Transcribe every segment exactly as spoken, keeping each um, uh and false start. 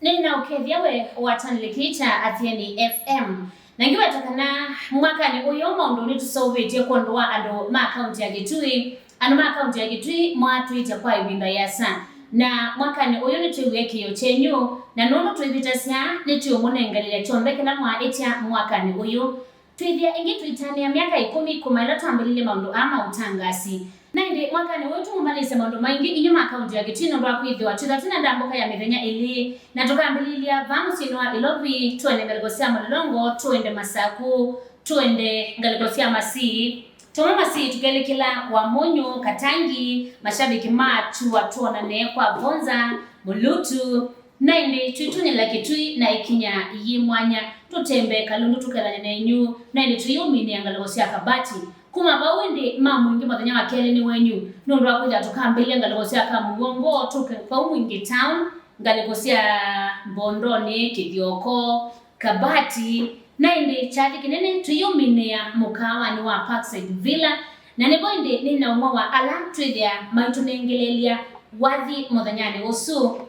Nĩnaũkethya we watanĩle kĩĩ kya Athiani F M. Na ngĩweta kana mwakanĩ ũyũ maũndũ nĩtũseũvĩtye kwondũ wa andũ ma kaunti ya Kitui. Andũ ma kaunti ya Kitui mwatwĩtya kwa ĩvinda yĩasa, na mwakanĩ ũyũ nĩtwĩw'e kĩĩo kyenyu, na nũndũ twĩvitasya, nĩtũũmũnenganĩlya kyonthe kĩla mwaĩtya mwakanĩ ũyũ. Twĩthĩa ĩngĩ tũitanĩa myaka ĩkũmi kuma ĩla twambĩlĩlye maũndũ aa ma ũtangasi. Na ĩndĩ mwakanĩ ũyũ tũũmbanĩsye maũndũ maingĩ inyw'ĩ ma kaunti ya Kitui nũndũ wa kwĩthĩwa twĩtha twĩna ndambũka ya mĩthenya ĩlĩ, na tũkambĩlĩlya vaa mũsyĩnĩ wa Ilovi, tũende ngalĩko sya Mlolongo, tũende Masaku, tũende ngalĩko sya Masii. Twauma Masii tũkelekela Wamunyu, Katangi, mashabiki ma Chua Tuonane kwa Vonza, Mulutu, na ĩndĩ twĩtonyela Kitui na ĩkinya yĩ mwanya, tũtembee Kalundu tũkethane nenyu, na ĩndĩ tũyĩũminĩa ngalĩko sya Kabati. Kuma vau ĩndĩ ma Mwingi mũthenya wa kelĩ nĩ wenyu, nũndũ wa kwĩthĩa tũkambĩlya ngalĩko sya Kamũw'o ngoo tũke vau Mwingi Town, ngalĩko sya Mbondonĩ, Kĩthyoko, Kabati, na ĩndĩ kyathĩ kĩnene tũyĩũminĩa mũkaawanĩ wa Parkside Villa, na nĩvo ĩndĩ nĩ na ũmwe wa ala twĩthĩa maitũnengeleelya wathi mũthenyanĩ ũsu.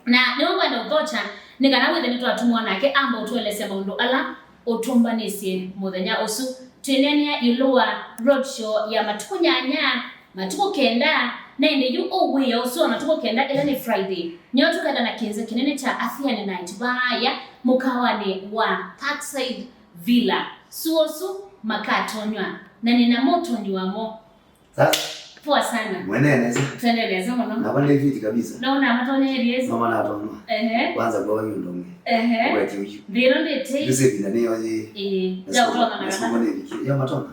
Na nĩwe ngwenda ũthokya nĩ kana wĩthe nĩtwatũmwa nake amba ũtũelesya maũndũ ala ũtũmbanĩsye mũthenya ũsu. Twĩneenea ĩũlũ wa roadshow ya matukũ nyanya, matukũ kenda, na ĩndĩ yu ũwĩa ũsu wa matukũ kenda ĩla nĩ Friday, nĩyo tũketha na kĩnza kĩnene kya Athiani Night vaaya mũkawanĩ wa Parkside Villa. Su ũsu makatonywa, na nĩna mũtonyi wamo. Sasa. Poa sana. Mwenee nesa. Twende nesa mũno. Na vale fiti kabisa. No na matonya eri esi. Mama na toma. Ehe. Kwanza kwa hiyo ndo mwe. Ehe. Kwa kiuju. Ndiro ndete. Yuse bila ni oje. Eh. Ya utoma na. Sio ni biki. Ya matona.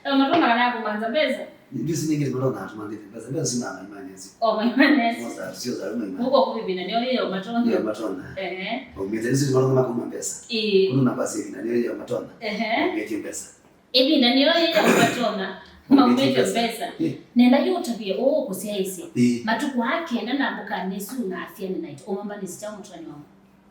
Ya matona kana kumanza pesa. Ndio si nyingi matona atuma ndete. Pesa ndio sina na imani esi. Oh, my goodness. Sio za sio za imani. Huko kubi bila ni oje ya matona. Ya matona. Ehe. Umeze sisi matona kama pesa. Eh. Kuna nafasi bila ni oje ya matona. Ehe. Umeze pesa. Ĩvinda nĩyo yĩĩ ya ũvatona maumĩtye mbesa. Nenda yu ũtavye ũũ kũsyaĩĩsya. Ĩĩ. Matukũ aa kenda na mbokanĩ ĩsu na Athiani Night, ũmamba nĩ sita mũtwani wao.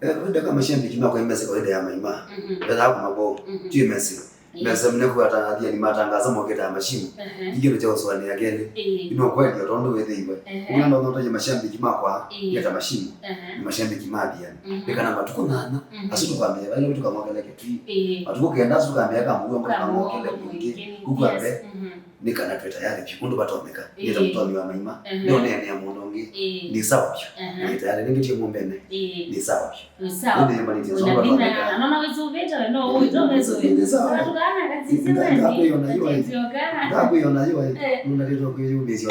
Eh, kawaida kama mashabiki makwa imesi kawaida ya maima. Mhm. Pesa yako mabo, mhm, tu imesi. Ĩĩ. Mesa mne kwa ta Athiani matangaza moketa ya mashimu. Ehe. Ingĩ nĩ cha uswani ya kele. Ĩĩ. Ino kweli ya tondo wethe iwe. Ehe. Kuna ndo ndo mashabiki makwa, ĩĩ, ya ta mashimu. Ehe. Ni mashabiki ma Athiani. Mhm. Nĩ kana matukũ nana, mhm, asu tũkamea, vale tũkamwakela Kitui. Ĩĩ. Matukũ kenda asu tũkamea Kamũw'o, tũkamwakela Mwingi. Yes. Kukwambe, mhm, nĩ kana twĩ tayari vyũ, ũndũ vatonyeka. Ĩĩ. Nĩ ta mũtonyi wa maima, ehe, nĩ ũneenea mũndũ ũngĩ. Ĩĩ. Nĩ sawa vyũ. Ehe. Nĩ tayari, nĩngĩ tie mũmbene. Ĩĩ. Nĩ sawa vyũ. Nĩ sawa. Ũndũ nĩ mbanĩtie, ũndũ vatonyeka. Nona wĩsũvĩte we, no ũito wĩsũvĩte. Nĩ sawa. Watu kana kazi sema. Ndakwĩona yu ai. Ndakwĩona yu ai. Eh. Nũndatĩtwe kwĩyumĩsya.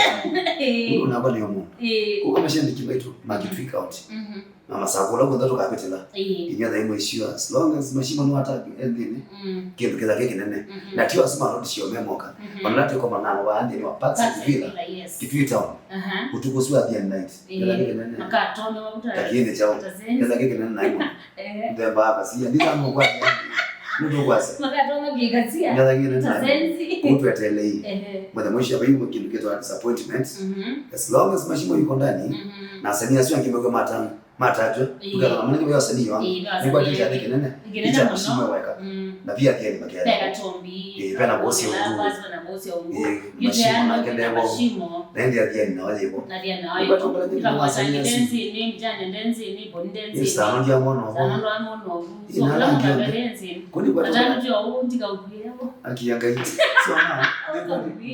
Ĩĩ. Ũndũ namba nĩ mũndũ. Ĩĩ. Kuka mashabiki maitũ ma Kitui County. Mhm. Na masakũla kwothe tũkavĩtĩla. Ĩĩ. Inyuĩ thaĩ mwĩsio, as long as mashimo nĩ wataki nthĩnĩ, mm, kĩndũ kĩla kĩ kĩnene. Mhm. Na tio asu marodi sio memoka. Mhm. Ona tiko manano wa nthĩnĩ wa Parks and Villa. Parks and Villa, yes. Kitui town. Aha. Ũtukũ ũsu wa Athiani night. Ĩĩ. Kĩla kĩ kĩnene. Makatonya mavuta. Takiende chao. Kĩla kĩ kĩnene na imo. Ehe. Ndemba hapa si ndika mwa kwa. Ndio kwa sasa. Makatonya kikasia. Kĩla kĩ kĩnene. Tazenzi. Kutwetelei. Ehe. Mwana mwisho hapa yuko kĩndũ kĩtwa disappointment. Mhm. As long as mashimo yuko ndani, mhm, na sania sio ngimekuwa matanga. Matajwa, ĩĩ, tũkethana manene ve wasanii wangu. Ĩĩ, ve wasanii. Nĩkwatĩte athĩ kĩnene. Nĩ kĩnene mũno. Nĩkya mashimo weka. Mm. Na pia athĩani makethana. Veka tombi. Ĩĩ, vena vosi ũngũ. Ĩĩ, mashimo nake ndevo. Mashimo. Na ĩndĩ athĩani na wayĩvo. Na athĩani na wayĩvo. Nĩkwatongela nĩ wasanii asu. Ndenzi, nĩ mjane ndenzi, nĩ boni ndenzi. Ĩĩ, sana ndia mwana ũvo. Sana ndia mwana ũvo. Ĩĩ, so, na kula langi mwana yote. Ndenzi. Kuni kwa tongela. Tatu ya ũndika ũkuyavo. Akiangai. So, na,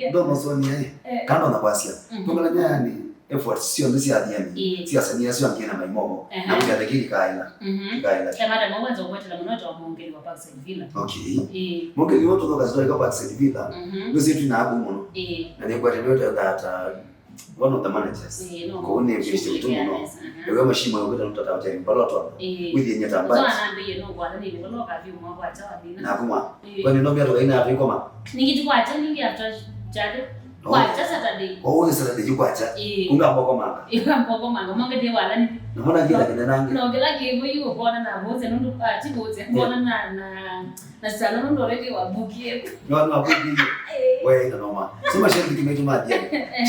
ndio masoni yae. Eh. Kando na kwasia. Mhm. Tongela nyani. Efforts syonthe sya athiani, ĩĩ, sya asanii asu angĩ na maimovo, ehe, na kũtya theki ikaela. Mhm. Ikaela. He madam ũkwanza ũkwetela mũno ta mwongeli wa Parkside Villa. Okay. Ĩĩ. Mwongeli wetu thoka zitoka Parkside Villa. Mhm. Ndio sisi tuna hapo mũno. Ĩĩ. Na nĩ kwete ndio that, uh, one of the managers. Ĩĩ, no. Kwa nini shughuli mtu mũno? Yes, aha. Ewe mashimo yoketa mtata wa jari mbalo twa. Ĩĩ. With yenye tabati. So anambie no kwa nini kwa loka view mwa kwa tawa dina. Na kuma. Ĩĩ. Kwani no mia toka ina hapo ikoma. Ningitukwate ningi after jari. Oh. Kwakya Saturday. Oh, nĩ Saturday yu kwakya. Ĩĩ. Kumbe ambokomanga. Ĩĩ, ambokomanga. Mwange ndiye walani. Na mwana kila kina nange. No, kila kivu yu kuona na boze nundu, ah, ti boze. Kuona na, na, na sana nundu already wa book ye. No, no, book ye. Ĩĩ. Wewe ina noma. Sema shembi kimetu madia.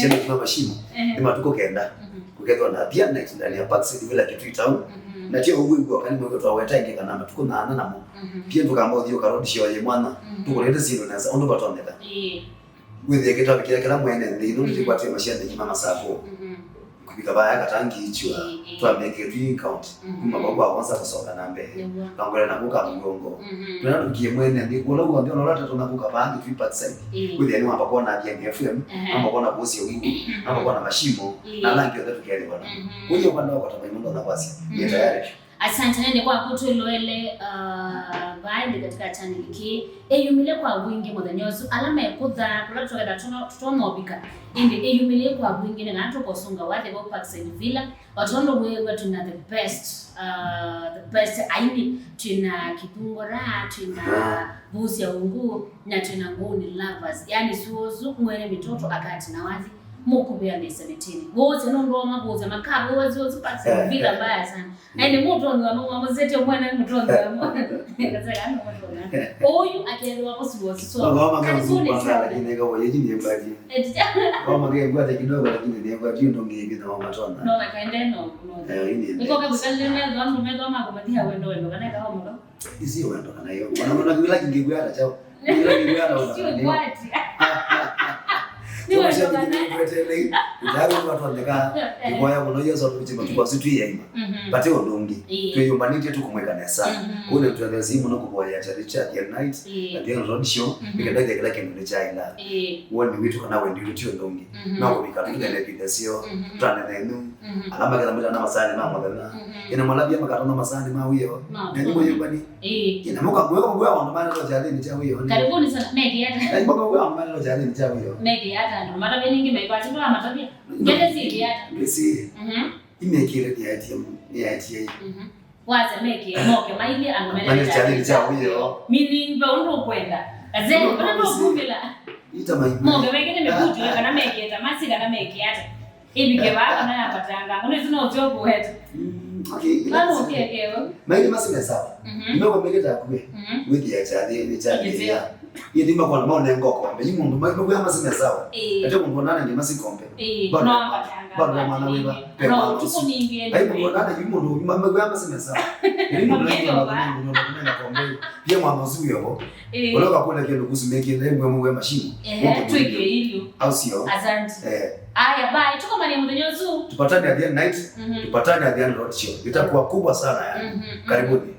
Shembi tuna mashimo. Ĩĩ. Ni matuko kenda. Mhm. Kukethwa na Athiani night ndani ya Parkside Villa Kitui Town. Mhm. Na tio ugu igwa kani mwe kwa wetenge kana matuko na ana namo. Mhm. Pia tukamba uthio karodi shio ye mwana. Mhm. Tukulete sino nasa. Ondo batoneka. Ĩĩ. Wĩthĩe kĩtavi kĩla kĩla mwene nthĩ ĩno, mhm, nĩtĩkwatĩe mashabiki ma Masakũ. Mhm. Kũvika vaya katangi ichwa, ĩĩ, ĩĩ, twamekĩe twĩ count. Mhm. Kuma vau kwa kwanza kũsoka na mbee. Nĩw'o. Kangwele na kũka mgongo. Mhm. Twena tũkie mwene nĩ, wala w'onthe, ona ũla tatonya kũka vaa nĩ twĩ backside. Ĩĩ. Kwĩthĩa nĩ wamba kuona Athiani F M, ehe, wamba kuona Kuosya Wingu, mhm, wamba kuona Mashimo, ĩĩ, na ala angĩ onthe tũkethĩwa namo. Mhm. Kũye upande wako tamaimũndona kwasya. Mhm. Nĩ tayari. Asante nende kwaku twĩloele, uh, vaende katika channel kĩ. Ĩyumĩle kwa wingĩ mũthenya ũsu, ala mekũtha kũla tũketha tũtonya ũvika. Ĩndĩ ĩyumĩle kwa wingĩ nĩ kana tũkosunga wathi vau Parkside Villa. O tondũ wĩw'a twĩna the best, uh, the best aini, twĩna Kithungura, twĩna Vusia Ungu, na twĩna Nguni Lovers. Yani suosu mwene mitoto akati na wathi. Mũkũvĩanĩsya mĩtĩnĩ. Wose nũndũ wa mavũsya makavũwa syosi pasi, eh, vita mbaya sana. Aende mũtonywa mwa mũsete mwana mũtonywa mwana. Kasaka no mũtonywa. Oyu akethwa kusuwa so. Mama kama karibuni sana. Lakini kwa yeye ni mbadi. Etija. Mama kama kwa kidogo lakini ni kwa kidogo ngi na matona. No na kaende no. Eh, ini. Iko kabisa leo mimi ndo mimi ndo mako matia wendo wendo kana kama mko. Isi wendo kana yo. Wana wana kila kingi kwa hata chao. Kila kingi kwa hata wendo. Sio kana yo. Kwati. Nĩ wendo kana. Tayari watu wandeka. Iboya muno Yesu atukuche matuko situ yaima. Mhm. But ũndũ ũngĩ. Ĩĩ. Twĩyũmbanĩtye tũkũmwĩka nesa. Mhm. Kũu nĩ twendea simu no kũvoya cha Richard ya night. Ĩĩ. Na Diana Road Show. Mhm. Nĩkenda kĩla kĩndũ nĩ cha ila. Ĩĩ. Woni witũ kana wendi witũ ũndũ ũngĩ. Mhm. No kũvika tũtene video sio. Mhm. Twanene nu. Mhm. Ala maketha mita na masani ma mũthenya. Mhm. Ina malabia makatona masani ma wĩo. Na nyimbo yũmbani. Ĩĩ. Ina mũka mweka mwa wandu mane lo jali ni cha wĩo. Karibuni sana. Meki hata. Na nyimbo kwa wandu mane lo jali ni cha wĩo. Meki hata ndo matabe ningi maikwati ndo matabe. Ngende sili hata. Ndisi. Mhm. Imekire ni atie mu, ni atie. Mhm. Waze meki moke maili ando mane lo jali ni cha wĩo. Meaning ba undu kwenda. Aze ndo kumila. Ita mai. Moke meki ni mikuti kana meki hata masi kana meki hata. Ivike vaa kana yapatanga. Ngune zino utyo kuweta. Mm, okay. Mama ukekeo. Maili masina sawa. Mhm. Ndio kwa meketa kwe. Mhm. Wiki ya chali ni chali. Ĩndĩ makona maone ngoko mbe. Yi mũndũ mai mwe masina sawa. Ĩĩ. Ate mũndũ nana ngi masikombe. Ĩĩ. Bado no mwana wĩva. No tukuningi. Ai mũndũ nana yi mũndũ mwe mwe masina sawa. Ni mũndũ nana kombe. Pia mwa mazuyo ho. Ĩĩ. Uloka kule kile kuhusu meki ndio mwe mwe mashini. Eh, tuike ilio. Au sio? Asante. Eh. Aya, bye. Tukomanie mũthenya ũsu. Tupatane at the end night. Mhm. Tupatane at the end road show. Itakuwa kubwa sana yani. Mhm, mhm. Karibuni.